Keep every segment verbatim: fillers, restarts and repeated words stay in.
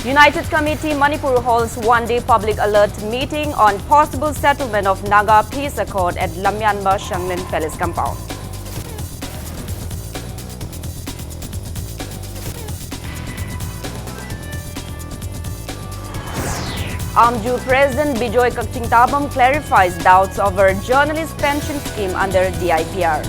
United Committee Manipur holds one-day public alert meeting on possible settlement of Naga peace accord at Lamyanba Shanglen Palace compound. AMJU President Bijoy Kakching Tabam clarifies doubts over journalist pension scheme under D I P R.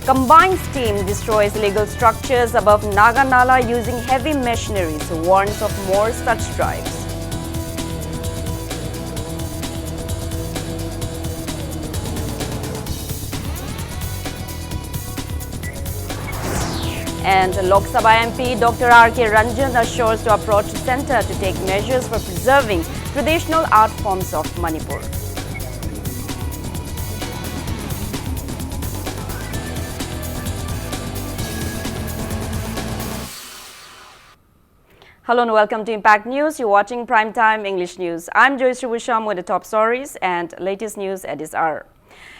Combined team destroys illegal structures above Naga Nala using heavy machineries, warns of more such drives. And Lok Sabha M P Doctor R K Ranjan assures to approach centre to take measures for preserving traditional art forms of Manipur. Hello and welcome to Impact News. You're watching Prime Time English News. I'm Joyce Rubusham with the top stories and latest news at this hour.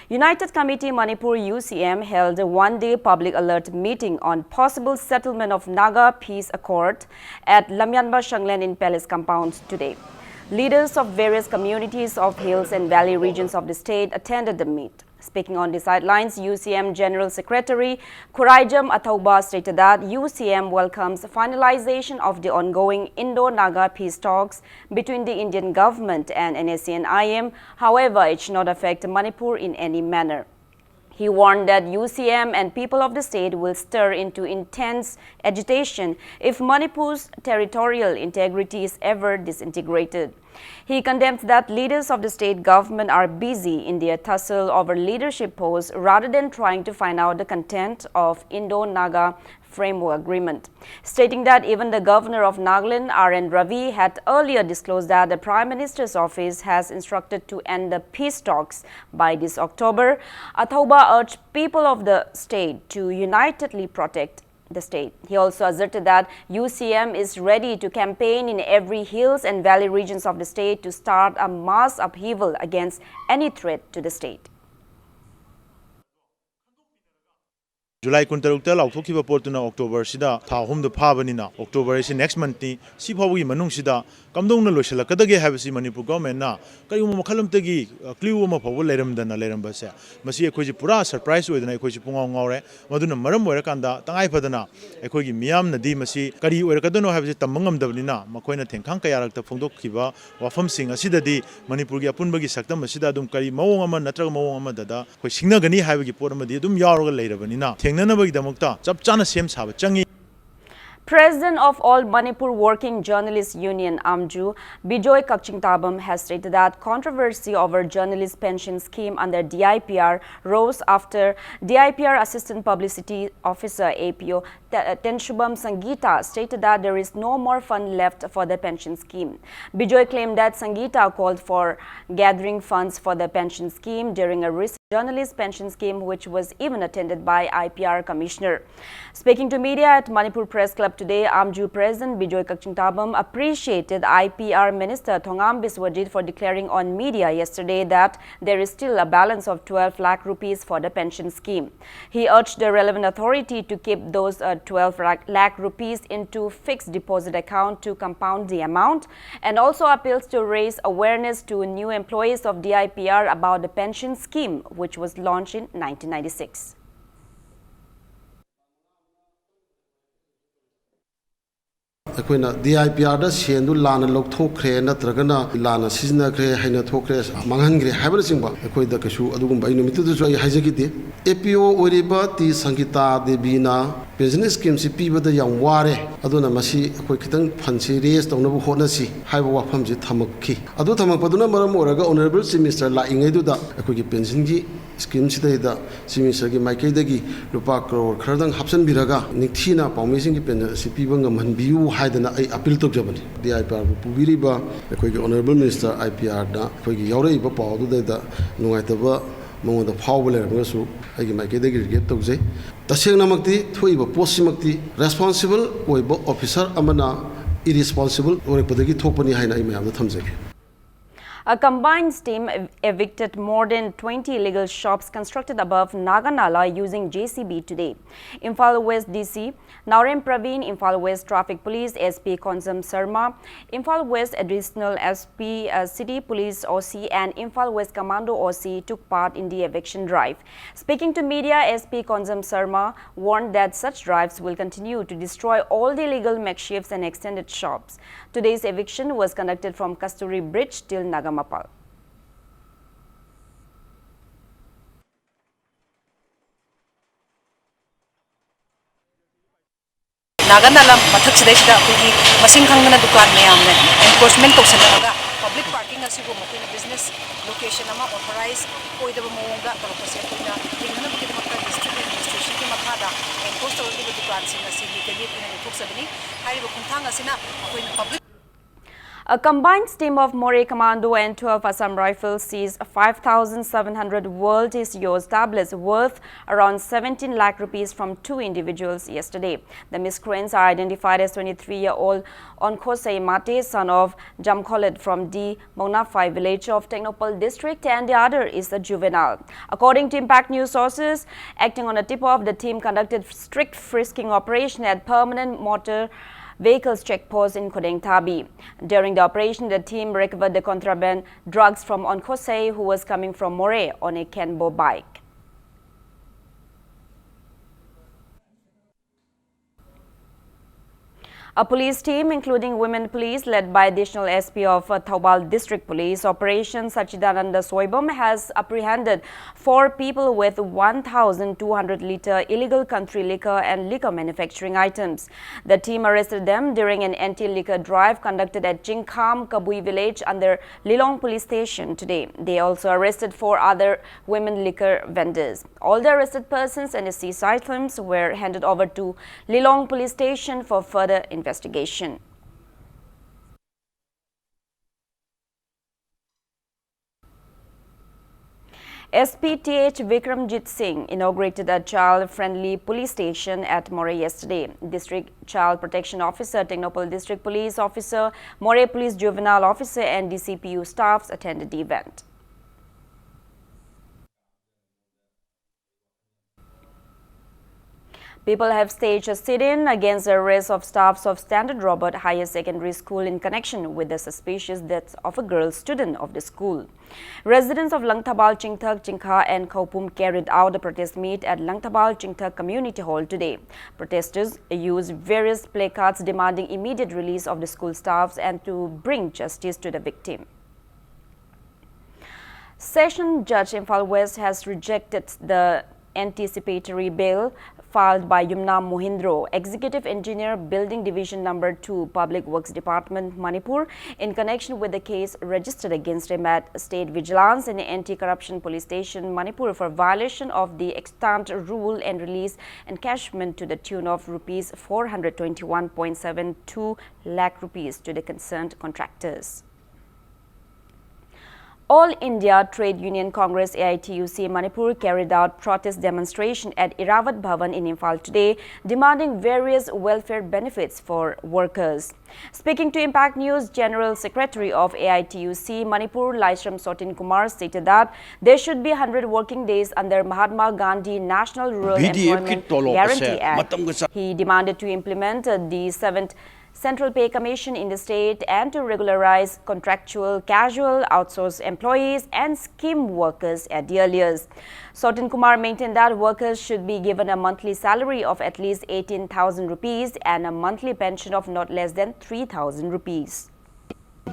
United Committee Manipur U C M held a one-day public alert meeting on possible settlement of Naga peace accord at Lamyanba Shanglen in Palace compound today. Leaders of various communities of hills and valley regions of the state attended the meet. Speaking on the sidelines, U C M General Secretary Khuraijam Athauba stated that U C M welcomes finalization of the ongoing Indo-Naga peace talks between the Indian government and N S C N I M. However, it should not affect Manipur in any manner. He warned that U C M and people of the state will stir into intense agitation if Manipur's territorial integrity is ever disintegrated. He condemns that leaders of the state government are busy in their tussle over leadership posts rather than trying to find out the content of Indo-Naga Framework Agreement, stating that even the governor of Nagaland, R N Ravi, had earlier disclosed that the Prime Minister's office has instructed to end the peace talks by this October. Athauba urged people of the state to unitedly protect the state. He also asserted that U C M is ready to campaign in every hills and valley regions of the state to start a mass upheaval against any threat to the state. ꯖꯨꯂꯥꯏ ꯀꯨꯟꯇꯔꯨꯛꯇ ꯂꯥꯎꯊꯣꯛꯈꯤꯕ ꯄꯣꯠꯇꯨꯅ ꯑꯣꯛꯇꯣꯕꯔꯁꯤꯗ ꯊꯥ ꯑꯍꯨꯝꯗꯨ ꯐꯥꯕꯅꯤꯅ, October ꯑꯁꯤ next monthꯅꯤ꯫ ꯁꯤ ꯐꯥꯎꯕꯒꯤ ꯃꯅꯨꯡꯁꯤꯗ ꯀꯝꯗꯧꯅ ꯂꯣꯏꯁꯤꯜꯂꯛꯀꯗꯒꯦ ꯍꯥꯏꯕꯁꯤ ꯃꯅꯤꯄꯨꯔ ꯒꯣꯔꯃꯦꯟꯅ ꯀꯔꯤꯒꯨꯝꯕ ꯃꯈꯜ ꯑꯃꯠꯇꯒꯤ clue ꯑꯃ ꯐꯥꯎꯕ ꯂꯩꯔꯝꯗꯅ ꯂꯩꯔꯝꯕꯁꯦ, ꯃꯁꯤ ꯑꯩꯈꯣꯏꯁꯤ ꯄꯨꯔꯥ surprise ꯑꯣꯏꯗꯅ ꯑꯩꯈꯣꯏꯁꯤ ꯄꯨꯡꯉꯥꯎ ꯉꯥꯎꯔꯦ꯫ ꯃꯗꯨꯅ ꯃꯔꯝ ꯑꯣꯏꯔꯀꯥꯟꯗ ꯇꯉꯥꯏ ꯐꯗꯅ ꯑꯩꯈꯣꯏꯒꯤ ꯃꯤꯌꯥꯝꯅꯗꯤ ꯃꯁꯤ ꯀꯔꯤ ꯑꯣꯏꯔꯛꯀꯗꯣꯏꯅꯣ ꯍꯥꯏꯕꯁꯤ ꯇꯝꯕ ꯉꯝꯗꯕꯅꯤꯅ, ꯃꯈꯣꯏꯅ ꯊꯦꯡꯈꯥꯡ ꯀꯌꯥꯔꯛꯇ ꯐꯣꯡꯗꯣꯛꯈꯤꯕ ꯋꯥꯐꯝꯁꯤꯡ ꯑꯁꯤꯗꯗꯤ ꯃꯅꯤꯄꯨꯔꯒꯤ ꯑꯄꯨꯟꯕꯒꯤ ꯁꯛꯇꯝ ꯑꯁꯤꯗ ꯑꯗꯨꯝ ꯀꯔꯤ ꯃꯑꯣꯡ ꯑꯃ ꯅꯠꯇ꯭ꯔꯒ ꯃꯑꯣꯡ ꯑꯃꯗꯗ ꯑꯩꯈꯣꯏ ꯁꯤꯡꯅꯒꯅꯤ ꯍꯥꯏꯕꯒꯤ ꯄꯣꯠ ꯑꯃꯗꯤ ꯑꯗꯨꯝ ꯌꯥꯎꯔꯒ ꯂꯩꯔꯕꯅꯤꯅ, ꯊꯦꯡꯅꯅꯕꯒꯤꯗꯃꯛꯇ ꯆꯞ ꯆꯥꯅ ꯁꯦꯝ ꯁꯥꯕ ꯆꯪꯉꯤ꯫ President of All Manipur Working Journalists Union, AMJU, Bijoy Kakchingtabam, has stated that controversy over journalist pension scheme under D I P R rose after D I P R Assistant Publicity Officer, A P O, Te- uh, Tenshubam Sangita stated that there is no more fund left for the pension scheme. Bijoy claimed that Sangita called for gathering funds for the pension scheme during a recent journalist pension scheme, which was even attended by I P R Commissioner. Speaking to media at Manipur Press Club today, AMJU President Bijoy Kakchingtabam appreciated I P R Minister Thongam Biswajit for declaring on media yesterday that there is still a balance of twelve lakh rupees for the pension scheme. He urged the relevant authority to keep those uh, twelve lakh rupees into fixed deposit account to compound the amount, and also appeals to raise awareness to new employees of D I P R about the pension scheme, which was launched in nineteen ninety-six. ꯑꯩꯈꯣꯏꯅ D I P ꯑꯥꯔꯗ ꯁꯦꯟꯗꯨ ꯂꯥꯟꯅ ꯂꯧꯊꯣꯛꯈ꯭ꯔꯦ, ꯅꯠꯇ꯭ꯔꯒꯅ ꯂꯥꯟꯅ ꯁꯤꯖꯤꯟꯅꯈ꯭ꯔꯦ, ꯍꯩꯅ ꯊꯣꯛꯈ꯭ꯔꯦ, ꯃꯥꯡꯍꯟꯈ꯭ꯔꯦ ꯍꯥꯏꯕꯅꯆꯤꯡꯕ ꯑꯩꯈꯣꯏꯗ ꯀꯩꯁꯨ ꯑꯗꯨꯒꯨꯝꯕ ꯑꯩ ꯅꯨꯃꯤꯠꯇꯨꯗꯁꯨ ꯑꯩ ꯍꯥꯏꯖꯈꯤꯗꯦ꯫ ꯑꯦ ꯄꯤ ꯑꯣ ꯑꯣꯏꯔꯤꯕ ꯇꯤ ꯁꯪꯒꯤꯇꯥ ꯗꯦꯕꯤꯅ ꯄꯦꯟꯁꯟ ꯁ꯭ꯀꯤꯝꯁꯤ ꯄꯤꯕꯗ ꯌꯥꯝ ꯋꯥꯔꯦ, ꯑꯗꯨꯅ ꯃꯁꯤ ꯑꯩꯈꯣꯏ ꯈꯤꯇꯪ ꯐꯟꯁꯤ ꯔꯦꯖ ꯇꯧꯅꯕ ꯍꯣꯠꯅꯁꯤ ꯍꯥꯏꯕ ꯋꯥꯐꯝꯁꯤ ꯊꯝꯃꯛꯈꯤ꯫ ꯑꯗꯨ ꯊꯝꯃꯛꯄꯗꯨꯅ ꯃꯔꯝ ꯑꯣꯏꯔꯒ ꯑꯣꯅꯔꯦꯕꯜ ꯆꯤꯐ ꯃꯤꯅꯤꯁꯇꯔ ꯂꯥꯛꯏꯉꯩꯗꯨꯗ ꯑꯩꯈꯣꯏꯒꯤ ꯄꯦꯟꯁꯟꯒꯤ ꯁ꯭ꯀꯤꯝꯁꯤꯗꯩꯗ ꯆꯤꯐ ꯃꯤꯅꯤꯁꯇꯔꯒꯤ ꯃꯥꯏꯀꯩꯗꯒꯤ ꯂꯨꯄꯥ ꯀ꯭ꯔꯣꯔ ꯈꯔꯗꯪ ꯍꯥꯞꯆꯤꯟꯕꯤꯔꯒ ꯅꯤꯡꯊꯤꯅ ꯄꯥꯎꯃꯤꯁꯤꯡꯒꯤ ꯄꯦꯟꯁꯟ ꯑꯁꯤ ꯄꯤꯕ ꯉꯝꯍꯟꯕꯤꯌꯨ ꯍꯥꯏꯗꯅ ꯑꯩ ꯑꯄꯤꯜ ꯇꯧꯖꯕꯅꯤ꯫ ꯗꯤ ꯑꯥꯏ ꯄꯤ ꯑꯥꯔꯕꯨ ꯄꯨꯕꯤꯔꯤꯕ ꯑꯩꯈꯣꯏꯒꯤ ꯑꯣꯅꯔꯦꯕꯜ ꯃꯤꯅꯤꯁꯇꯔ ꯑꯥꯏ ꯄꯤ ꯑꯥꯔꯗ ꯑꯩꯈꯣꯏꯒꯤ ꯌꯥꯎꯔꯛꯏꯕ ꯄꯥꯎ ꯑꯗꯨꯗꯩꯗ ꯅꯨꯡꯉꯥꯏꯇꯕ ꯃꯉꯣꯟꯗ ꯐꯥꯎꯕ ꯂꯩꯔꯝꯃꯒꯁꯨ ꯑꯩꯒꯤ ꯃꯥꯏꯀꯩꯗꯒꯤ ꯔꯤꯒ꯭ꯔꯦꯠ ꯇꯧꯖꯩ꯫ ꯇꯁꯦꯡꯅꯃꯛꯇꯤ ꯊꯣꯛꯏꯕ ꯄꯣꯠꯁꯤꯃꯛꯇꯤ ꯔꯦꯁꯄꯣꯟꯁꯤꯕꯜ ꯑꯣꯏꯕ ꯑꯣꯐꯤꯁꯥꯔ ꯑꯃꯅ ꯏꯔꯦꯁꯄꯣꯟꯁꯤꯕꯜ ꯑꯣꯏꯔꯛꯄꯗꯒꯤ ꯊꯣꯛꯄꯅꯤ ꯍꯥꯏꯅ ꯑꯩ ꯃꯌꯥꯝꯗ ꯊꯝꯖꯒꯦ꯫ A combined team ev- evicted more than twenty illegal shops constructed above Naganala using J C B today. Imphal West D C Naorem Praveen, Imphal West Traffic Police S P Konzam Sarma, Imphal West Additional S P, uh, City Police O C, and Imphal West Commando O C took part in the eviction drive. Speaking to media, S P Konzam Sarma warned that such drives will continue to destroy all the illegal makeshifts and extended shops. Today's eviction was conducted from Kasturi Bridge till Nagamapal. Naga ꯅꯥꯂꯥ ꯃꯊꯛꯁꯤꯗꯩꯁꯤꯗ ꯑꯩꯈꯣꯏꯒꯤ ꯃꯁꯤꯡ ꯈꯪꯗꯅ ꯗꯨꯀꯥꯟ ꯃꯌꯥꯝꯅ ꯑꯦꯟꯀ꯭ꯔꯣꯆꯃꯦꯟ ꯇꯧꯁꯜꯂꯛꯑꯒ public parking ꯑꯁꯤꯕꯨ ꯃꯈꯣꯏꯅ business location ꯑꯃ authorise ꯑꯣꯏꯗꯕ ꯃꯑꯣꯡꯗ ꯇꯧꯔꯛꯄꯁꯦ ꯑꯩꯈꯣꯏꯅ ꯊꯤꯡꯅꯅꯕꯒꯤꯗꯃꯛꯇ ꯗꯤꯁꯇ꯭ꯔꯤꯛ ꯑꯦꯗꯃꯤꯅꯤꯁꯇ꯭ꯔꯦꯁꯟꯒꯤ ꯃꯈꯥꯗ ꯑꯦꯟꯀ꯭ꯔꯣꯆ ꯇꯧꯔꯛꯂꯤꯕ ꯗꯨꯀꯥꯟꯁꯤꯡ ꯑꯁꯤ ꯂꯤꯒꯦꯂꯤ ꯑꯩꯈꯣꯏꯅ ꯂꯧꯊꯣꯛꯆꯕꯅꯤ꯫ ꯍꯥꯏꯔꯤꯕ ꯈꯣꯡꯊꯥꯡ ꯑꯁꯤꯅ ꯑꯩꯈꯣꯏꯅ public A combined team of Moreh Commando and twelve Assam Rifles seized five thousand seven hundred World Is Yours tablets worth around seventeen lakh rupees from two individuals yesterday. The miscreants are identified as twenty-three-year-old Onkhosei Mate, son of Jamkholet from D Mongnapphai village of Tengnoupal district, and the other is a juvenile. According to Impact News sources, acting on a tip-off, the team conducted strict frisking operation at permanent motor vehicles check post in Khudengthabi. During the operation, the team recovered the contraband drugs from Onkhosei, who was coming from Moreh on a Kenbo bike. A police team, including women police, led by Additional S P of uh, Thoubal District Police, Operation Sachidananda Soibam, has apprehended four people with one thousand two hundred litre illegal country liquor and liquor manufacturing items. The team arrested them during an anti-liquor drive conducted at Chingkham Kabui village under Lilong Police Station today. They also arrested four other women liquor vendors. All the arrested persons and the seized items were handed over to Lilong Police Station for further investigation. S P T H Vikramjit Singh inaugurated a child-friendly police station at Moreh yesterday. District Child Protection Officer, Tengnoupal District Police Officer, Moreh Police Juvenile Officer and D C P U staffs attended the event. People have staged a sit-in against the arrest of staffs of Standard Robert Higher Secondary School in connection with the suspicious death of a girl student of the school. Residents of Langthabal Chingthak, Chingkha and Khaupum carried out a protest meet at Langthabal Chingthak Community Hall today. Protesters used various placards demanding immediate release of the school staffs and to bring justice to the victim. Session Judge Imphal West has rejected the anticipatory bail filed by Yumna Mohindro, Executive Engineer, Building Division Number two, Public Works Department, Manipur, in connection with the case registered against him at State Vigilance and Anti-Corruption Police Station, Manipur, for violation of the extant rule and release encashment to the tune of rupees four hundred twenty-one point seven two lakh rupees to the concerned contractors. All India Trade Union Congress, A I T U C, Manipur carried out protest demonstration at Irrawaddy Bhawan in Imphal today, demanding various welfare benefits for workers. Speaking to Impact News, General Secretary of A I T U C Manipur, Laishram Sotin Kumar, stated that there should be hundred working days under Mahatma Gandhi National Rural Employment Guarantee Act. He demanded to implement, uh, the seventh Central Pay Commission in the state and to regularize contractual, casual, outsourced employees and scheme workers at the earliest. Sotin Kumar maintained that workers should be given a monthly salary of at least eighteen thousand rupees and a monthly pension of not less than three thousand rupees.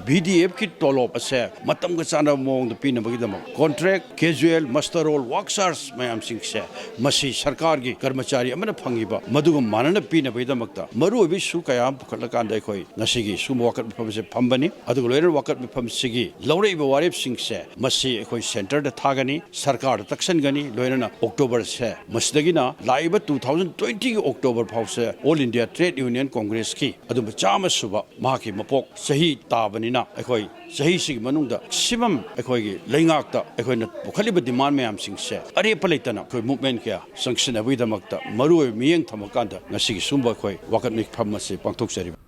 V D ꯑꯦꯐꯀꯤ ꯇꯣꯂꯣꯞ ꯑꯁꯦ ꯃꯇꯝꯒ ꯆꯥꯟꯅꯕ ꯃꯑꯣꯡꯗ ꯄꯤꯅꯕꯒꯤꯗꯃꯛ contract, casual, muster roll, work charge ꯃꯌꯥꯝꯁꯤꯡꯁꯦ ꯃꯁꯤ ꯁꯔꯀꯥꯔꯒꯤ ꯀꯔꯃꯆꯥꯔꯤ ꯑꯃꯅ ꯐꯪꯉꯤꯕ ꯃꯗꯨꯒ ꯃꯥꯟꯅꯅ ꯄꯤꯅꯕꯒꯤꯗꯃꯛꯇ ꯃꯔꯨꯑꯣꯏꯕ issue ꯀꯌꯥ ꯑꯃ ꯄꯨꯈꯠꯂꯀꯥꯟꯗ ꯑꯩꯈꯣꯏ ꯉꯁꯤꯒꯤ ꯁꯤꯒꯨꯝꯕ ꯋꯥꯀꯠ ꯃꯤꯐꯝꯁꯦ ꯐꯝꯕꯅꯤ꯫ ꯑꯗꯨꯒ ꯂꯣꯏꯅꯅ ꯋꯥꯀꯠ ꯃꯤꯐꯝꯁꯤꯒꯤ ꯂꯧꯔꯛꯏꯕ ꯋꯥꯔꯦꯞꯁꯤꯡꯁꯦ ꯃꯁꯤ ꯑꯩꯈꯣꯏ centreꯗ ꯊꯥꯒꯅꯤ, ꯁꯔꯀꯥꯔꯗ ꯇꯛꯁꯟꯒꯅꯤ꯫ ꯂꯣꯏꯅꯅ Octoberꯁꯦ ꯃꯁꯤꯗꯒꯤꯅ ꯂꯥꯛꯏꯕ two thousand twentyꯒꯤ October ꯐꯥꯎꯁꯦ All India Trade Union Congressꯀꯤ ꯑꯗꯨꯝꯕ ꯆꯥꯝꯃ ꯁꯨꯕ ꯃꯍꯥꯛꯀꯤ ꯃꯄꯣꯛ ꯆꯍꯤ ꯇꯥꯕꯅꯤ꯫ ꯅꯤꯅ ꯑꯩꯈꯣꯏ ꯆꯍꯤꯁꯤꯒꯤ ꯃꯅꯨꯡꯗ maximum ꯑꯩꯈꯣꯏꯒꯤ ꯂꯩꯉꯥꯛꯇ ꯑꯩꯈꯣꯏꯅ ꯄꯨꯈꯠꯂꯤꯕ demand ꯃꯌꯥꯝꯁꯤꯡꯁꯦ ꯑꯔꯦꯞꯄ ꯂꯩꯇꯅ ꯑꯩꯈꯣꯏ movement ꯀꯌꯥ ꯆꯪꯁꯤꯟꯅꯕꯒꯤꯗꯃꯛꯇ ꯃꯔꯨꯑꯣꯏꯕ ꯃꯤꯠꯌꯦꯡ ꯊꯝꯃꯀꯥꯟꯗ ꯉꯁꯤꯒꯤ ꯁꯤꯒꯨꯝꯕ ꯑꯩꯈꯣꯏ ꯋꯥꯀꯠ ꯃꯤꯐꯝ ꯑꯁꯤ ꯄꯥꯡꯊꯣꯛꯆꯔꯤꯕ꯫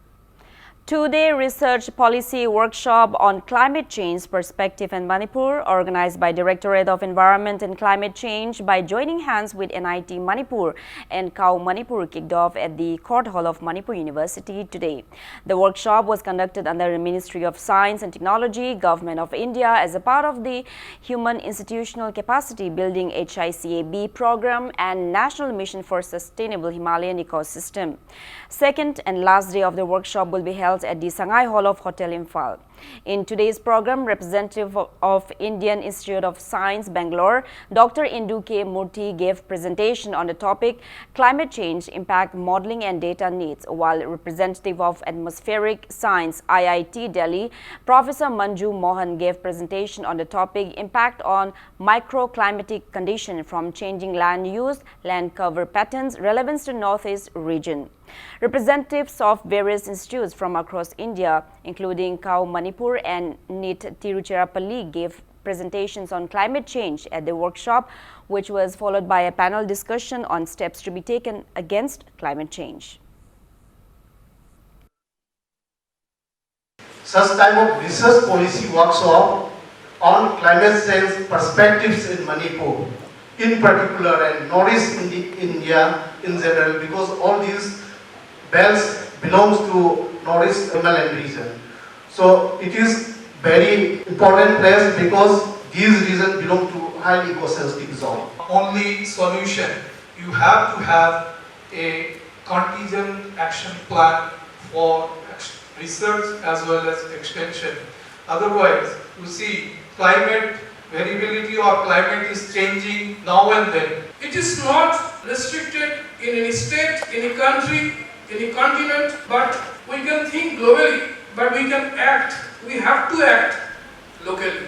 Two-day research policy workshop on climate change perspective in Manipur, organized by Directorate of Environment and Climate Change, by joining hands with N I T Manipur and COW Manipur, kicked off at the Court Hall of Manipur University today. The workshop was conducted under the Ministry of Science and Technology, Government of India, as a part of the Human Institutional Capacity Building, H I C A B program, and National Mission for Sustainable Himalayan Ecosystem. Second and last day of the workshop will be held at the Sangai Hall of Hotel Imphal. In today's program, representative of Indian Institute of Science, Bangalore, Doctor Indu K Murthy, gave presentation on the topic Climate Change Impact Modeling and Data Needs, while representative of Atmospheric Science, I I T Delhi, Professor Manju Mohan, gave presentation on the topic Impact on Microclimatic Condition from Changing Land Use, Land Cover Patterns, Relevance to Northeast Region. Representatives of various institutes from across India, including COW Manipur and NEET Tiruchirappalli, gave presentations on climate change at the workshop, which was followed by a panel discussion on steps to be taken against climate change. Such type of research policy workshop on climate change perspectives in Manipur in particular and Northeast Indi- India in general, because all these belts belongs to Northeast Himalayan region. So it is very important place because these regions belong to highly ecosensitive zone. Only solution, you have to have a contingent action plan for ex- research as well as extension. Otherwise, you see, climate variability or climate is changing now and then. It is not restricted in any state, any country, any continent, but we can think globally, but we can act. We have to act locally.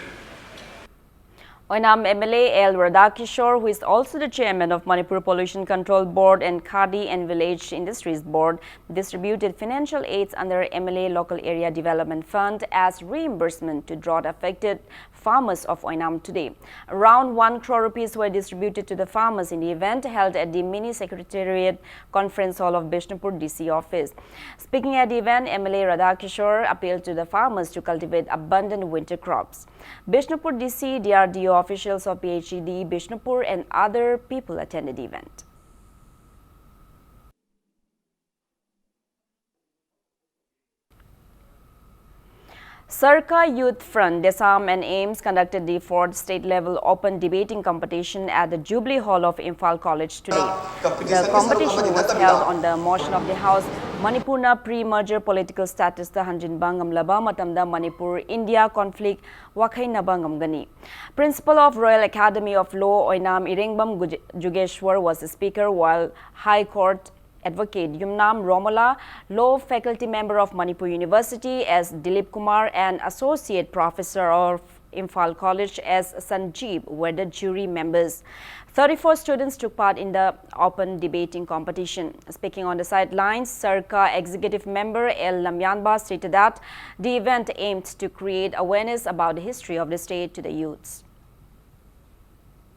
Oinam M L A L Radhakishore, who is also the chairman of Manipur Pollution Control Board and Khadi and Village Industries Board, distributed financial aids under M L A Local Area Development Fund as reimbursement to drought affected farmers of Oinam today. Around one crore rupees were distributed to the farmers in the event held at the Mini Secretariat Conference Hall of Bishnupur D C office. Speaking at the event, M L A Radhakishore appealed to the farmers to cultivate abundant winter crops. Bishnupur D C, D R D O officials of P H E D Bishnupur and other people attended the event. Sarka Youth Front, DESAM and AIMS conducted the fourth state-level open debating competition at the Jubilee Hall of Imphal College today. The competition was held on the motion of the House, Manipurna pre-merger political status ta hanjinba ngamlaba matamda Manipur India conflict ꯋꯥꯈꯩꯅꯕ ꯉꯝꯒꯅꯤ꯫ Principal of Royal Academy of Law Oinam Irengbam Guj-, Jugeshwar was the speaker, while High Court Advocate Yumnam Romola, Law Faculty Member of Manipur University, S Dilip Kumar, and Associate Professor of Imphal College, S Sanjeev, were the jury members. Thirty-four students took part in the open debating competition. Speaking on the sidelines, Sarka Executive Member L Lamyanba stated that the event aimed to create awareness about the history of the state to the youths.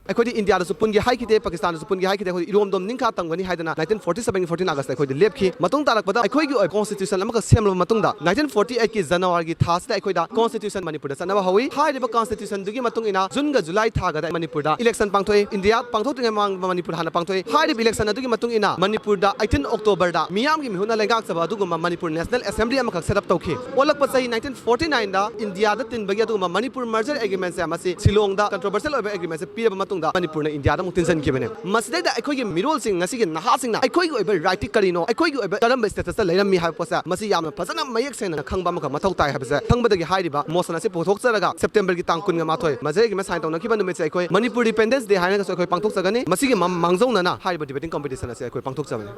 ꯑꯩꯈꯣꯏꯗꯤ ꯏꯟꯗꯤꯌꯥꯗꯁꯨ ꯄꯨꯟꯒꯦ ꯍꯥꯏꯈꯤꯗꯦ, ꯄꯥꯀꯤꯁꯇꯥꯟꯗꯁꯨ ꯄꯨꯟꯒꯦ ꯍꯥꯏꯈꯤꯗꯦ꯫ ꯑꯩꯈꯣꯏꯗꯤ ꯏꯔꯣꯝꯗꯣꯝ ꯅꯤꯡꯈꯥ ꯇꯝꯒꯅꯤ ꯍꯥꯏꯗꯅ nineteen forty seven ꯒꯤ fourteen August ꯇ ꯑꯩꯈꯣꯏꯗꯤ ꯂꯦꯞꯈꯤ꯫ ꯃꯇꯨꯡ ꯇꯥꯔꯛꯄꯗ ꯑꯩꯈꯣꯏꯒꯤ ꯑꯣꯏꯕ constitution ꯑꯃꯈꯛ ꯁꯦꯝꯂꯕ ꯃꯇꯨꯡꯗ, nineteen forty eight ꯀꯤ January ꯒꯤ ꯊꯥꯁꯤꯗ ꯑꯩꯈꯣꯏꯗ constitution ꯃꯅꯤꯄꯨꯔꯗ ꯆꯠꯅꯕ ꯍꯧꯏ꯫ ꯍꯥꯏꯔꯤꯕ constitution ꯗꯨꯒꯤ ꯃꯇꯨꯡ ꯏꯟꯅ June ꯒ July ꯊꯥꯒꯗ ꯃꯅꯤꯄꯨꯔꯗ election ꯄꯥꯡꯊꯣꯛꯏ꯫ ꯏꯟꯗꯤꯌꯥ ꯄꯥꯡꯊꯣꯛꯇ꯭ꯔꯤꯉꯩ ꯃꯃꯥꯡꯗ ꯃꯅꯤꯄꯨꯔ ꯍꯥꯟꯅ ꯄꯥꯡꯊꯣꯛꯏ꯫ ꯍꯥꯏꯔꯤꯕ election ꯑꯗꯨꯒꯤ ꯃꯇꯨꯡ ꯏꯟꯅ ꯃꯅꯤꯄꯨꯔꯗ eighteen October ꯗ ꯃꯤꯌꯥꯝꯒꯤ ꯃꯤꯍꯨꯠꯅ ꯂꯩꯉꯥꯛꯆꯕ ꯑꯗꯨꯒꯨꯝꯕ ꯃꯅꯤꯄꯨꯔ National Assembly ꯑꯃꯈꯛ set up ꯇꯧꯈꯤ꯫ ꯑꯣꯜꯂꯛꯄ ꯆꯍꯤ nineteen forty nine ꯗ ꯏꯟꯗꯤꯌꯥꯗ ꯇꯤꯟꯕꯒꯤ ꯑꯗꯨꯒꯨꯝꯕ ꯃꯅꯤꯄꯨꯔ merger agreement ꯁꯦ ꯃꯁꯤ ꯁꯤꯂꯣꯡꯗ controversial ꯑꯣꯏꯕ agreement ꯁꯦ ꯄꯤꯔꯕ ꯃꯇꯨꯡꯗ ꯃꯅꯤꯄꯨꯔꯅ ꯏꯟꯗꯤꯌꯥꯗ ꯑꯃꯨꯛ ꯇꯤꯟꯁꯤꯟꯈꯤꯕꯅꯤ꯫ ꯃꯁꯤꯗꯩꯗ ꯑꯩꯈꯣꯏꯒꯤ ꯃꯤꯔꯣꯜꯁꯤꯡ, ꯉꯁꯤꯒꯤ ꯅꯍꯥꯁꯤꯡꯅ ꯑꯩꯈꯣꯏꯒꯤ ꯑꯣꯏꯕ right ꯇꯤ ꯀꯔꯤꯅꯣ, ꯑꯩꯈꯣꯏꯒꯤ ꯑꯣꯏꯕ ꯀꯔꯝꯕ status ꯇ ꯂꯩꯔꯝꯃꯤ ꯍꯥꯏꯕ ꯄꯣꯠꯁꯦ ꯃꯁꯤ ꯌꯥꯝꯅ ꯐꯖꯅ ꯃꯌꯦꯛ ꯁꯦꯡꯅ ꯈꯪꯕ ꯑꯃꯈꯛ ꯃꯊꯧ ꯇꯥꯏ ꯍꯥꯏꯕꯁꯦ ꯈꯪꯕꯗꯒꯤ ꯍꯥꯏꯔꯤꯕ motion ꯑꯁꯤ ꯄꯨꯊꯣꯛꯆꯔꯒ September ꯒꯤ ꯇꯥꯡ ꯀꯨꯟꯒ ꯃꯥꯊꯣꯏ merger agreement sign ꯇꯧꯅꯈꯤꯕ ꯅꯨꯃꯤꯠꯁꯦ ꯑꯩꯈꯣꯏ ꯃꯅꯤꯄꯨꯔ Independence Day ꯍꯥꯏꯔꯒꯁꯨ ꯑꯩꯈꯣꯏ ꯄꯥꯡꯊꯣꯛꯆꯒꯅꯤ꯫ ꯃꯁꯤꯒꯤ ꯃ-, ꯃꯥꯡꯖꯧꯅꯅ ꯍꯥꯏꯔꯤꯕ debating competition ꯑꯁꯤ ꯑꯩꯈꯣꯏ ꯄꯥꯡꯊꯣꯛꯆꯕꯅꯤ꯫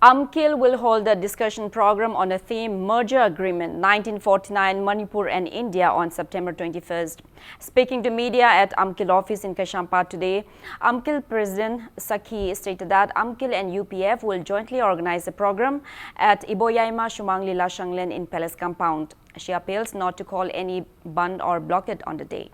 AMKIL will hold a discussion program on the theme Merger Agreement nineteen forty-nine, Manipur and India on September twenty-first. Speaking to media at AMKIL office in Kaisampad today, AMKIL President Sakhi stated that AMKIL and U P F will jointly organize a program at Iboyaima Shumang Lila Shanglen in Palace Compound. She appeals not to call any bandh or blockade on the day.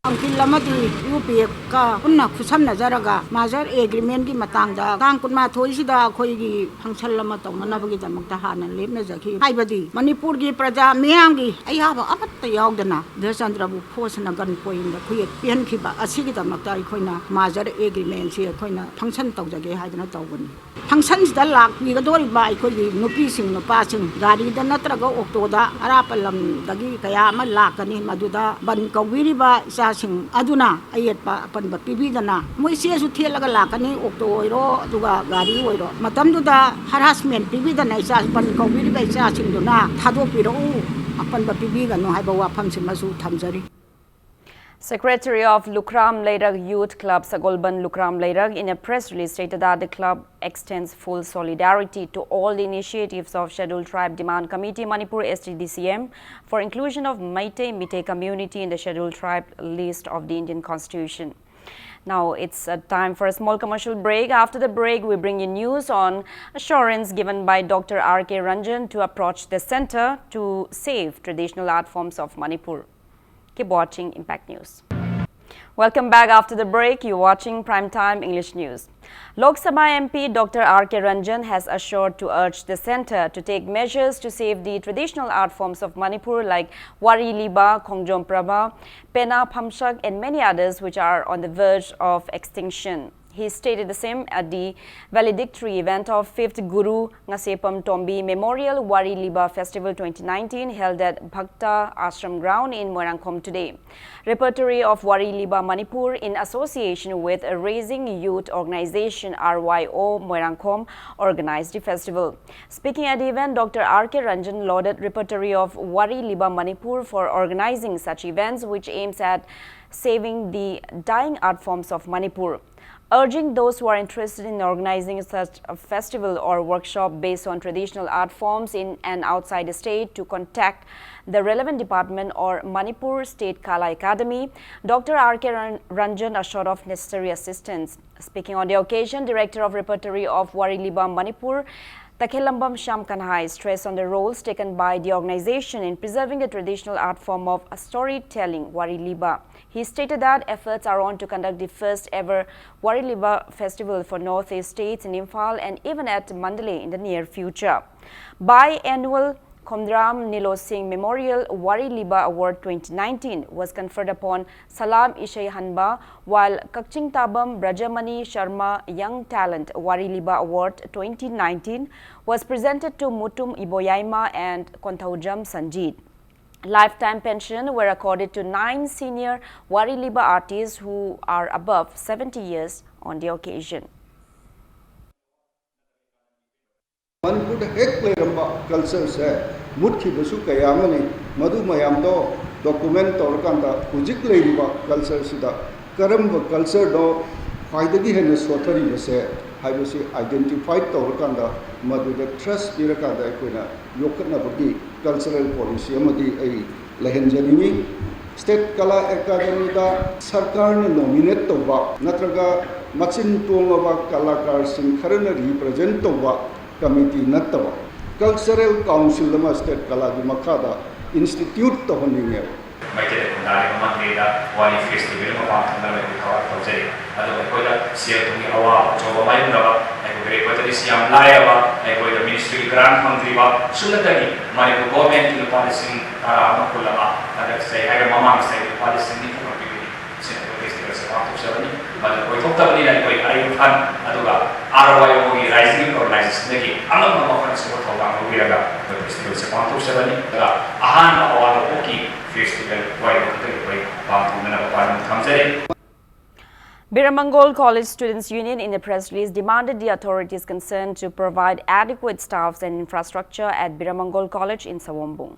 ꯑꯪꯀꯤꯜ ꯑꯃꯗꯤ U ꯄꯤ ꯑꯦꯐꯀ ꯄꯨꯟꯅ ꯈꯨꯠꯁꯝꯅꯖꯔꯒ ꯃꯥꯖꯔ ꯑꯦꯒ꯭ꯔꯤꯃꯦꯟꯒꯤ ꯃꯇꯥꯡꯗ ꯇꯥꯡ ꯀꯨꯟꯃꯥꯊꯣꯏꯁꯤꯗ ꯑꯩꯈꯣꯏꯒꯤ ꯐꯪꯁꯟ ꯑꯃ ꯇꯧꯅꯅꯕꯒꯤꯗꯃꯛꯇ ꯍꯥꯟꯅ ꯂꯦꯞꯅꯖꯈꯤ꯫ ꯍꯥꯏꯕꯗꯤ ꯃꯅꯤꯄꯨꯔꯒꯤ ꯄ꯭ꯔꯖꯥ ꯃꯤꯌꯥꯝꯒꯤ ꯑꯌꯥꯕ ꯑꯃꯠꯇ ꯌꯥꯎꯗꯅ ꯙꯤꯔꯆꯟꯗ꯭ꯔꯕꯨ ꯐꯣꯔꯁꯅ ꯒꯟ ꯄꯣꯏꯟꯗ ꯈꯨꯌꯦꯛ ꯄꯤꯍꯟꯈꯤꯕ ꯑꯁꯤꯒꯤꯗꯃꯛꯇ ꯑꯩꯈꯣꯏꯅ ꯃꯥꯖꯔ ꯑꯦꯒ꯭ꯔꯤꯃꯦꯟꯁꯤ ꯑꯩꯈꯣꯏꯅ ꯐꯪꯁꯟ ꯇꯧꯖꯒꯦ ꯍꯥꯏꯗꯅ ꯇꯧꯕꯅꯤ꯫ ꯐꯪꯁꯟꯁꯤꯗ ꯂꯥꯛꯄꯤꯒꯗꯧꯔꯤꯕ ꯑꯩꯈꯣꯏꯒꯤ ꯅꯨꯄꯤꯁꯤꯡ, ꯅꯨꯄꯥꯁꯤꯡ ꯒꯥꯔꯤꯗ ꯅꯠꯇ꯭ꯔꯒ ꯑꯣꯛꯇꯣꯗ ꯑꯔꯥꯞꯄ ꯂꯝꯗꯒꯤ ꯀꯌꯥ ꯑꯃ ꯂꯥꯛꯀꯅꯤ꯫ ꯃꯗꯨꯗ ꯕꯟ ꯀꯧꯕꯤꯔꯤꯕ ꯏꯆꯥꯁꯤꯡ ꯑꯗꯨꯅ ꯑꯌꯦꯠꯄ ꯑꯄꯟꯕ ꯄꯤꯕꯤꯗꯅ, ꯃꯣꯏ ꯆꯦꯁꯨ ꯊꯦꯠꯂꯒ ꯂꯥꯛꯀꯅꯤ, ꯑꯣꯛꯇꯣ ꯑꯣꯏꯔꯣ ꯑꯗꯨꯒ ꯒꯥꯔꯤ ꯑꯣꯏꯔꯣ꯫ ꯃꯇꯝꯗꯨꯗ ꯍꯔꯥꯁꯃꯦꯟ ꯄꯤꯕꯤꯗꯅ ꯏꯆꯥ, ꯕꯟ ꯀꯧꯕꯤꯔꯤꯕ ꯏꯆꯥꯁꯤꯡꯗꯨꯅ ꯊꯥꯗꯣꯛꯄꯤꯔꯛꯎ, ꯑꯄꯟꯕ ꯄꯤꯕꯤꯒꯅꯨ ꯍꯥꯏꯕ ꯋꯥꯐꯝꯁꯤꯃꯁꯨ ꯊꯝꯖꯔꯤ꯫ Secretary of Lukhram Leirak Youth Club, Sagolband Lukhram Leirak, in a press release stated that the club extends full solidarity to all the initiatives of Scheduled Tribe Demand Committee, Manipur, S T D C M, for inclusion of Meitei Meitei community in the Scheduled Tribe list of the Indian Constitution. Now it's uh, time for a small commercial break. After the break, we bring you news on assurance given by Doctor R K Ranjan to approach the center to save traditional art forms of Manipur. Keep watching Impact News. Welcome back after the break. You're watching Prime Time English News. Lok Sabha M P Doctor R K Ranjan has assured to urge the center to take measures to save the traditional art forms of Manipur like Wari Liba, Khongjom Prabha, Pena Phamsak, and many others which are on the verge of extinction. He stated the same at the valedictory event of fifth Guru Ngasepam Tombi Memorial Wari Liba Festival twenty nineteen, held at Bhakta Ashram Ground in Moirangkhom today. Repertory of Wari Liba Manipur, in association with Raising Youth Organization R Y O Moirangkhom, organized the festival. Speaking at the event, Doctor R K Ranjan lauded Repertory of Wari Liba Manipur for organizing such events, which aims at saving the dying art forms of Manipur, urging those who are interested in organizing such a festival or workshop based on traditional art forms in and outside the state to contact the relevant department or Manipur State Kala Academy. Doctor R K Ran- Ranjan assured of necessary assistance. Speaking on the occasion, Director of Repertory of Wari Liba Manipur, Takhelambam Shyam Kanhai, stressed on the roles taken by the organization in preserving the traditional art form of storytelling, Wari Liba. He stated that efforts are on to conduct the first ever Wari Liba Festival for Northeast states in Imphal and even at Mandalay in the near future. Biannual Khomram Nilo Singh Memorial Wari Liba Award twenty nineteen was conferred upon Salam Ishai Hanba, while Kakching Tabam Brajamani Sharma Young Talent Wari Liba Award twenty nineteen was presented to Mutum Iboyaima and Konthaujam Sanjit. Lifetime pension were accorded to nine senior Wari Liba artists who are above seventy years on the occasion. ꯃꯅꯤꯄꯨꯔꯗ ꯍꯦꯛ ꯂꯩꯔꯝꯕ ꯀꯜꯆꯔꯁꯦ ꯃꯨꯠꯈꯤꯕꯁꯨ ꯀꯌꯥ ꯑꯃꯅꯤ꯫ ꯃꯗꯨ ꯃꯌꯥꯝꯗꯣ document ꯇꯧꯔꯀꯥꯟꯗ ꯍꯧꯖꯤꯛ ꯂꯩꯔꯤꯕ ꯀꯜꯆꯔꯁꯤꯗ ꯀꯔꯝꯕ ꯀꯜꯆꯔꯅꯣ ꯈ꯭ꯋꯥꯏꯗꯒꯤ ꯍꯦꯟꯅ ꯁꯣꯊꯔꯤꯕꯁꯦ ꯍꯥꯏꯕꯁꯤ ꯑꯥꯏꯗꯦꯟꯇꯤꯐꯥꯏ ꯇꯧꯔꯀꯥꯟꯗ ꯃꯗꯨꯗ ꯊ꯭ꯔꯁ ꯄꯤꯔꯀꯥꯟꯗ ꯑꯩꯈꯣꯏꯅ ꯌꯣꯛꯈꯠꯅꯕꯒꯤ ꯀꯜꯆꯔꯦꯜ ꯄꯣꯂꯤꯁꯤ ꯑꯃꯗꯤ ꯑꯩ ꯂꯩꯍꯟꯖꯅꯤꯡꯏ꯫ ꯁ꯭ꯇꯦꯠ ꯀꯂꯥ ꯑꯦꯀꯥꯗꯃꯤꯗ ꯁꯔꯀꯥꯔꯅ ꯅꯣꯃꯤꯅꯦꯠ ꯇꯧꯕ ꯅꯠꯇ꯭ꯔꯒ ꯃꯆꯤꯟ ꯇꯣꯡꯉꯕ ꯀꯂꯥꯀꯥꯔꯁꯤꯡ ꯈꯔꯅ ꯔꯤꯄ꯭ꯔꯖꯦꯟ ꯇꯧꯕ ꯀꯃꯤꯇꯤ ꯅꯠꯇꯕ ꯀꯜꯆꯔꯦꯜ ꯀꯥꯎꯟꯁꯤꯜ ꯑꯃ ꯁ꯭ꯇꯦꯠ ꯀꯂꯥꯒꯤ ꯃꯈꯥꯗ ꯏꯟꯁꯇꯤꯇ꯭ꯌꯨꯠ ꯇꯧꯍꯟꯅꯤꯡꯉꯦꯕ꯫ ꯃꯩꯇꯩ ꯈꯨꯟꯗꯥꯔꯤꯕ ꯃꯟꯗꯤꯔꯗ ꯋꯥꯔꯤ ꯐꯦꯁꯇꯤꯚꯦꯜ ꯑꯃ ꯄꯥꯡꯊꯣꯛꯅꯕꯒꯤ ꯊꯧꯔꯥꯡ ꯇꯧꯖꯔꯤ꯫ ꯑꯗꯨꯕꯨ ꯑꯩꯈꯣꯏꯗ ꯁꯦꯜ ꯊꯨꯝꯒꯤ ꯑꯋꯥꯕ ꯑꯆꯧꯕ ꯃꯥꯌꯣꯛꯅꯕ, ꯑꯩꯈꯣꯏꯒꯤ ꯔꯦꯄꯔꯇꯔꯤꯁꯤ ꯌꯥꯝ ꯂꯥꯏꯔꯕ, ꯑꯩꯈꯣꯏꯗ ꯃꯤꯅꯤꯁꯇ꯭ꯔꯤꯒꯤ ꯒ꯭ꯔꯥꯟ ꯐꯪꯗ꯭ꯔꯤꯕ, ꯁꯨꯞꯅꯇꯒꯤ ꯃꯅꯤꯄꯨꯔ ꯒꯣꯔꯃꯦꯟꯒꯤ ꯂꯨꯄꯥ ꯂꯤꯁꯤꯡ ꯇꯔꯥ ꯑꯃ ꯀꯨꯜ ꯑꯃ ꯍꯟꯗꯛ ꯆꯍꯤ ꯍꯥꯏꯔ ꯃꯃꯥꯡ ꯆꯍꯤ ꯂꯨꯄꯥ ꯂꯤꯁꯤꯡ ꯅꯤꯐꯨ ꯈꯛ ꯄꯤꯕꯅꯤ꯫ ꯁꯤꯅ ꯑꯩꯈꯣꯏ ꯐꯦꯁꯇꯤꯚꯦꯜꯁꯦ ꯄꯥꯡꯊꯣꯛꯆꯕꯅꯤ꯫ ꯃꯗꯨ ꯑꯣꯏꯊꯣꯛꯇꯕꯅꯤꯅ ꯑꯩꯈꯣꯏ ꯑꯔꯩꯕ ꯐꯟ ꯑꯗꯨꯒ ꯑꯥꯔ ꯑꯣ ꯑꯥꯏ ꯑꯣꯒꯤ ꯔꯥꯏꯖꯤꯡ ꯑꯣꯔꯒꯅꯥꯏꯖꯦꯁꯟꯗꯒꯤ ꯑꯉꯝꯕ ꯃꯐꯝꯁꯤꯕꯨ ꯊꯧꯗꯥꯡ ꯂꯧꯕꯤꯔꯒ ꯑꯩꯈꯣꯏ ꯐꯦꯁꯇꯤꯚꯦꯜꯁꯦ ꯄꯥꯡꯊꯣꯛꯆꯕꯅꯤ꯫ ꯑꯗꯨꯒ ꯑꯍꯥꯟꯕ ꯑꯋꯥꯡ ꯅꯣꯡꯄꯣꯛꯀꯤ ꯐꯦꯁꯇꯤꯚꯦꯜ ꯋꯥꯔꯤ ꯑꯗꯨ ꯑꯩꯈꯣꯏ ꯄꯥꯡꯊꯣꯛꯅꯅꯕ ꯋꯥꯔꯦꯞ ꯊꯝꯖꯔꯤ꯫ Biramangol College Students Union, in a press release, demanded the authorities concerned to provide adequate staffs and infrastructure at Biramangol College in Sawombung.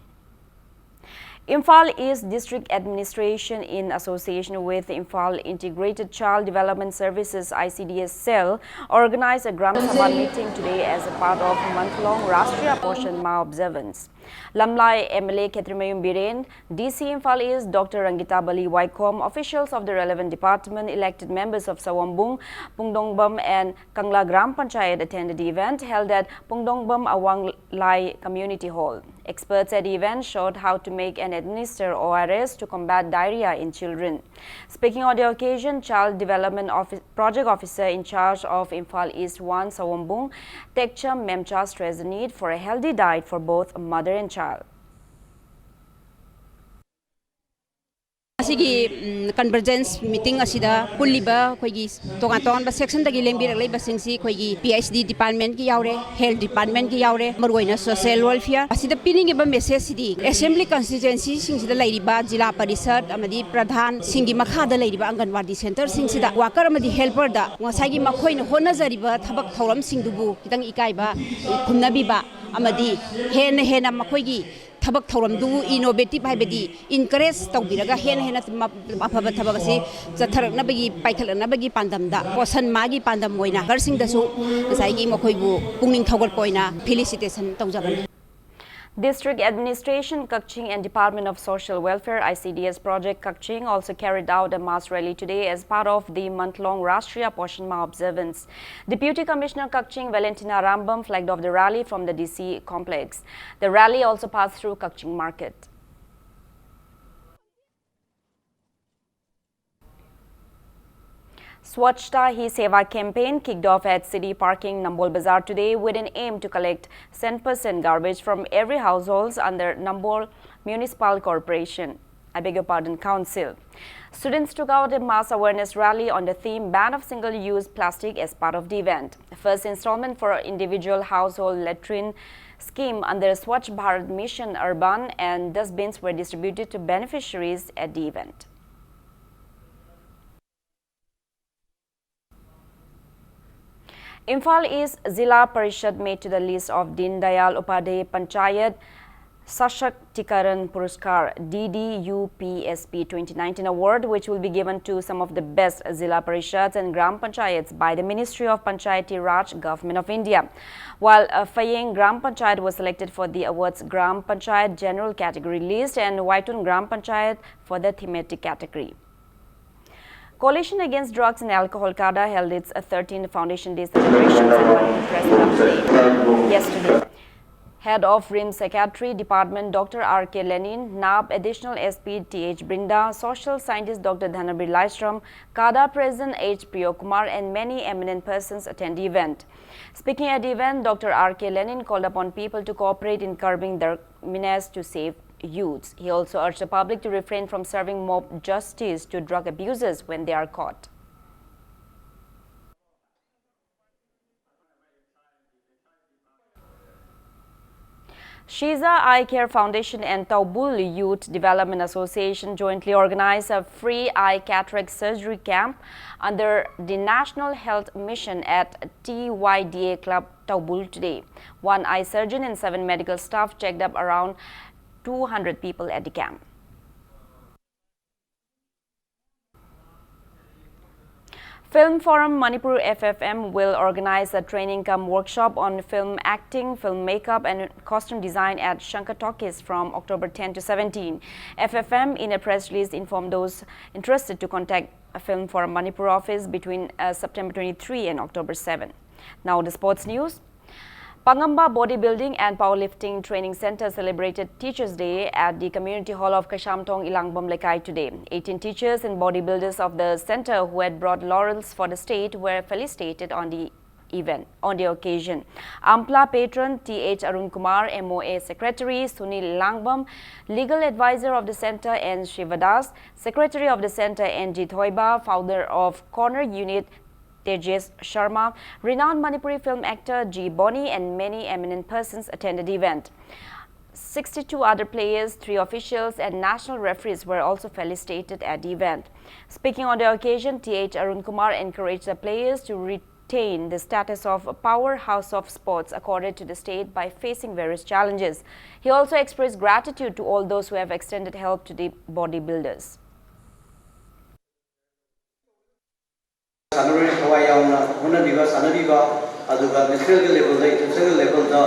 Imphal East District Administration, in association with Imphal Integrated Child Development Services, I C D S Cell, organized a Gram Sabha meeting today as a part of month-long Rashtriya Poshan Maah observance. Lamlai M L A Khetrimayum Biren, D C Imphal East Doctor Rangita Bali Waikhom, officials of the relevant department, elected members of Sawombung, Pungdongbam and Kangla Gram Panchayat attended the event held at Pungdongbam Awang Lai Community Hall. Experts at the event showed how to make and administer O R S to combat diarrhea in children. Speaking on the occasion, Child Development Office, Project Officer in charge of Imphal East one, Sawombung, Tekcham Memcha, stressed the need for a healthy diet for both mother and child. ꯑꯁꯤꯒꯤ convergence meeting ꯑꯁꯤꯗ ꯄꯨꯜꯂꯤꯕ ꯑꯩꯈꯣꯏꯒꯤ ꯇꯣꯉꯥꯟ ꯇꯣꯉꯥꯟꯕ ꯁꯦꯛꯁꯟꯗꯒꯤ ꯂꯦꯡꯕꯤꯔꯛꯂꯤꯕꯁꯤꯡꯁꯤ ꯑꯩꯈꯣꯏꯒꯤ P H D ꯗꯤꯄꯥꯔꯠꯃꯦꯟꯒꯤ ꯌꯥꯎꯔꯦ, health ꯗꯤꯄꯥꯔꯠꯃꯦꯟꯒꯤ ꯌꯥꯎꯔꯦ, ꯃꯔꯨꯑꯣꯏꯅ ꯁꯣꯁꯤꯌꯦꯜ ꯋꯦꯜꯐꯤꯌꯔ꯫ ꯑꯁꯤꯗ ꯄꯤꯅꯤꯡꯉꯤꯕ ꯃꯦꯁꯦꯖꯁꯤꯗꯤ ꯑꯦꯁꯦꯝꯕ꯭ꯂꯤ ꯀꯟꯁꯇꯤꯇ꯭ꯋꯦꯟꯁꯤꯁꯤꯡꯁꯤꯗ ꯂꯩꯔꯤꯕ ꯖꯤꯂꯥ ꯄꯔꯤꯁꯠ ꯑꯃꯗꯤ ꯄ꯭ꯔꯙꯥꯟꯁꯤꯡꯒꯤ ꯃꯈꯥꯗ ꯂꯩꯔꯤꯕ ꯑꯪꯒꯟꯋꯥꯗꯤ ꯁꯦꯟꯇꯔꯁꯤꯡꯁꯤꯗ ꯋꯥꯀꯔ ꯑꯃꯗꯤ ꯍꯦꯜꯄꯔꯗ ꯉꯁꯥꯏꯒꯤ ꯃꯈꯣꯏꯅ ꯍꯣꯠꯅꯖꯔꯤꯕ ꯊꯕꯛ ꯊꯧꯔꯝꯁꯤꯡꯗꯨꯕꯨ ꯈꯤꯇꯪ ꯏꯀꯥꯏꯕ ꯈꯨꯝꯅꯕꯤꯕ ꯑꯃꯗꯤ ꯍꯦꯟꯅ ꯍꯦꯟꯅ ꯃꯈꯣꯏꯒꯤ ꯊꯕꯛ ꯊꯧꯔꯝꯗꯨꯕꯨ ꯏꯅꯣꯚꯦꯇꯤꯚ ꯍꯥꯏꯕꯗꯤ ꯏꯟꯀꯔꯦꯖ ꯇꯧꯕꯤꯔꯒ ꯍꯦꯟꯅ ꯍꯦꯟꯅ ꯃ-, ꯑꯐꯕ ꯊꯕꯛ ꯑꯁꯤ ꯆꯠꯊꯔꯛꯅꯕꯒꯤ, ꯄꯥꯏꯈꯠꯂꯛꯅꯕꯒꯤ ꯄꯥꯟꯗꯝꯗ ꯄꯣꯁꯟ ꯃꯥꯒꯤ ꯄꯥꯟꯗꯝ ꯑꯣꯏꯅ ꯅꯔꯁꯁꯤꯡꯗꯁꯨ ꯉꯁꯥꯏꯒꯤ ꯃꯈꯣꯏꯕꯨ ꯄꯨꯛꯅꯤꯡ ꯊꯧꯒꯠꯄ ꯑꯣꯏꯅ ꯐꯦꯂꯤꯁꯤꯇꯦꯁꯟ ꯇꯧꯖꯕꯅꯤ꯫ District Administration Kakching and Department of Social Welfare, I C D S Project Kakching, also carried out a mass rally today as part of the month-long Rashtriya Poshan Maah observance. Deputy Commissioner Kakching Valentina Rambam flagged off the rally from the D C complex. The rally also passed through Kakching Market. Swachhata Hi Seva campaign kicked off at City Parking, Nambol Bazar today with an aim to collect cent percent garbage from every household under Nambol Municipal Corporation. I beg your pardon, Council. Students took out a mass awareness rally on the theme Ban of Single-Use Plastic as part of the event. First installment for individual household latrine scheme under Swachh Bharat Mission Urban and dustbins were distributed to beneficiaries at the event. Imphal East Zilla Parishad made to the list of Deen Dayal Upadhyay Panchayat Sashaktikarn Puraskar, D D U P S P twenty nineteen award, which will be given to some of the best Zilla Parishads and Gram Panchayats by the Ministry of Panchayati Raj, Government of India. While uh, Phayeng Gram Panchayat was selected for the award's Gram Panchayat general category list and Waitun Gram Panchayat for the thematic category. Coalition Against Drugs and Alcohol, CADA, held its uh, thirteenth Foundation Day celebrations in Manipur Press Club today. Yesterday, Head of RIMS Psychiatry Department Doctor R K Lenin, NAB Additional S P T H Brinda, Social Scientist Doctor Dhanabir Laistrom, CADA President H Priyo Kumar, and many eminent persons attend the event. Speaking at the event, Doctor R K Lenin called upon people to cooperate in curbing their menace to save youths. He also urged the public to refrain from serving mob justice to drug abusers when they are caught. Shiza Eye Care Foundation and Taubul Youth Development Association jointly organized a free eye cataract surgery camp under the National Health Mission at T Y D A Club Taubul today. One eye surgeon and seven medical staff checked up around two hundred people at the camp. Film Forum Manipur, F F M, will organize a training cum workshop on film acting, film makeup, and costume design at Shankar Talkies from October ten to seventeen. F F M, in a press release, informed those interested to contact a Film Forum Manipur office between uh, September twenty-three and October seven. Now, the sports news. Pangamba Bodybuilding and Powerlifting Training Center celebrated Teachers' Day at the Community Hall of Kashamtong Ilangbom Lekai today. Eighteen teachers and bodybuilders of the center who had brought laurels for the state were felicitated on the event. On the occasion, AMPLA patron T H Arun Kumar, M O A secretary Sunil Langbam, legal advisor of the center N Shivadas, secretary of the center N G Thoiba, founder of Corner Unit Tejas Sharma, renowned Manipuri film actor G Boni, and many eminent persons attended the event. Sixty-two other players, three officials, and national referees were also felicitated at the event. Speaking on the occasion, T H Arun Kumar encouraged the players to retain the status of a powerhouse of sports accorded to the state by facing various challenges. He also expressed gratitude to all those who have extended help to the bodybuilders. ꯁꯥꯟꯅꯔꯣꯏꯅ ꯊꯋꯥꯏ ꯌꯥꯎꯅ ꯍꯣꯠꯅꯕꯤꯕ, ꯁꯥꯟꯅꯕꯤꯕ, ꯑꯗꯨꯒ ꯅꯦꯁꯅꯦꯜꯒꯤ ꯂꯦꯚꯦꯜꯗ, ꯏꯟꯇꯔꯅꯦꯁꯅꯦꯜꯒꯤ ꯂꯦꯚꯦꯜꯗ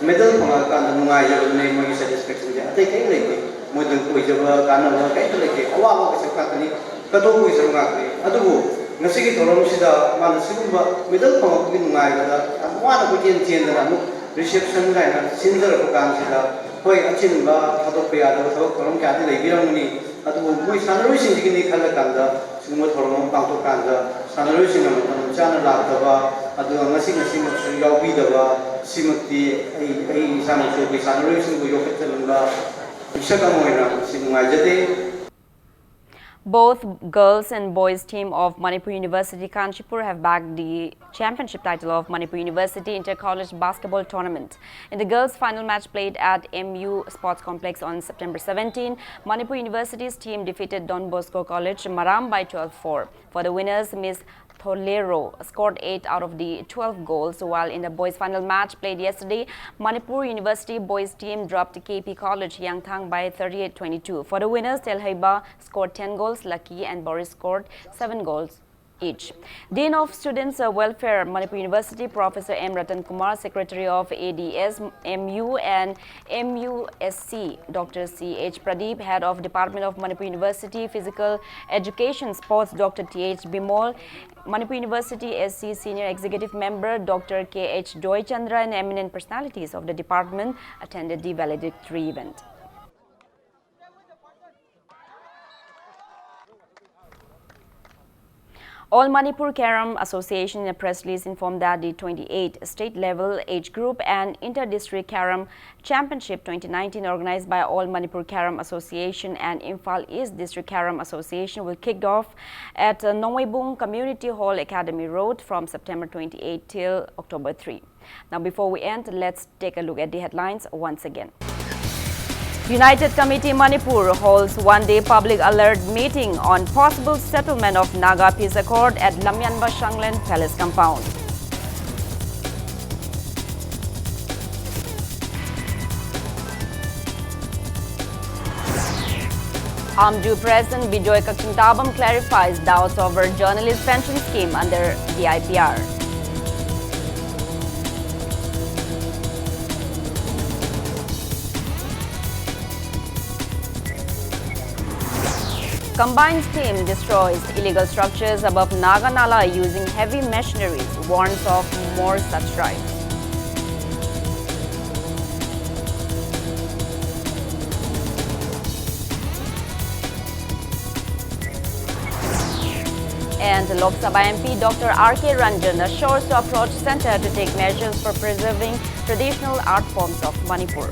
medal ꯐꯪꯉꯛꯑꯀꯥꯟꯗ ꯅꯨꯡꯉꯥꯏꯖꯕꯗꯨꯅꯦ ꯃꯣꯏꯒꯤ ꯁꯦꯇꯤꯁꯐꯦꯛꯁꯟꯁꯦ, ꯑꯇꯩ ꯀꯔꯤꯝ ꯂꯩꯇꯦ꯫ ꯃꯣꯏꯗ ꯑꯣꯏꯖꯕ ꯀꯥꯟꯅꯕ ꯀꯔꯤꯝꯇ ꯂꯩꯇꯦ, ꯑꯋꯥꯕ ꯀꯩꯁꯨ ꯉꯥꯛꯇꯅꯤ, ꯀꯠꯊꯣꯛꯄꯒꯤ ꯁꯔꯨꯛ ꯉꯥꯛꯇꯅꯤ꯫ ꯑꯗꯨꯕꯨ ꯉꯁꯤꯒꯤ ꯊꯧꯔꯝꯁꯤꯗ ꯃꯥꯅ ꯁꯤꯒꯨꯝꯕ ꯃꯦꯗꯜ ꯐꯪꯉꯛꯄꯒꯤ ꯅꯨꯡꯉꯥꯏꯕꯗ ꯌꯥꯝ ꯋꯥꯅ ꯀꯣꯏꯆꯦꯟ ꯆꯦꯟꯗꯅ ꯑꯃꯨꯛ ꯔꯤꯁꯦꯞꯁꯟ ꯀꯥꯏꯅ ꯁꯤꯟꯖꯔꯛꯄ ꯀꯥꯟꯁꯤꯗ, ꯍꯣꯏ, ꯑꯆꯤꯟꯕ ꯊꯥꯗꯣꯛꯄ ꯌꯥꯗꯕ ꯊꯕꯛ ꯊꯧꯔꯝ ꯀꯌꯥꯗꯤ ꯂꯩꯕꯤꯔꯝꯒꯅꯤ, ꯑꯗꯨꯕꯨ ꯃꯣꯏ ꯁꯥꯟꯅꯔꯣꯏꯁꯤꯡꯁꯤꯒꯤꯅꯤ ꯈꯜꯂꯀꯥꯟꯗ ꯁꯤꯒꯨꯝꯕ ꯊꯧꯔꯝ ꯑꯃ ꯄꯥꯡꯊꯣꯛꯀꯥꯟꯗ ꯁꯥꯟꯅꯔꯣꯏꯁꯤꯡꯅ ꯃꯇꯝ ꯆꯥꯅ ꯂꯥꯛꯇꯕ, ꯑꯗꯨꯒ ꯉꯁꯤ ꯉꯁꯤꯃꯛꯁꯨ ꯌꯥꯎꯕꯤꯗꯕ, ꯁꯤꯃꯛꯇꯤ ꯑꯩ ꯑꯩ ꯏꯁꯥꯃꯛꯁꯨ ꯑꯩꯈꯣꯏ ꯁꯥꯟꯅꯔꯣꯏꯁꯤꯡꯕꯨ ꯌꯣꯛꯈꯠꯆꯅꯤꯡꯕ ꯃꯤꯁꯛ ꯑꯃ ꯑꯣꯏꯅ ꯁꯤ ꯅꯨꯡꯉꯥꯏꯖꯗꯦ꯫ Both girls and boys team of Manipur University Kanchipur have bagged the championship title of Manipur University Inter-College Basketball Tournament. In the girls' final match played at M U Sports Complex on September seventeen, Manipur University's team defeated Don Bosco College Maram by twelve four. For the winners, Miss Tholero scored eight out of the twelve goals, while in the boys' final match played yesterday, Manipur University boys team dropped K P College Yangthang by thirty-eight twenty-two. For the winners, Telheiba scored ten goals, Lucky and Boris scored seven goals each. Dean of Students uh, Welfare, Manipur University, Professor M Ratan Kumar, Secretary of A D S, M U and M U S C, Doctor C H Pradeep, Head of Department of Manipur University Physical Education Sports, Doctor T H Bimol, Manipur University S C Senior Executive Member Doctor K H Doichandra, and eminent personalities of the department attended the valedictory event. All Manipur Carrom Association in a press release informed that the twenty-eight state level age group and inter-district Carrom Championship twenty nineteen, organized by All Manipur Carrom Association and Imphal East District Carrom Association, will kick off at uh, Nongeibung Community Hall, Academy Road, from September twenty-eight till October three. Now, before we end, let's take a look at the headlines once again. United Committee Manipur holds one-day public alert meeting on possible settlement of Naga peace accord at Lamyanba Shanglen Palace compound. AMJU President Bijoy Kakchingtabam clarifies doubts over journalist pension scheme under the I P R. Combined team destroys illegal structures above Naga Nala using heavy machineries, warns of more such strikes. And Lok Sabha M P Doctor R K Ranjan assures to approach centre to take measures for preserving traditional art forms of Manipur.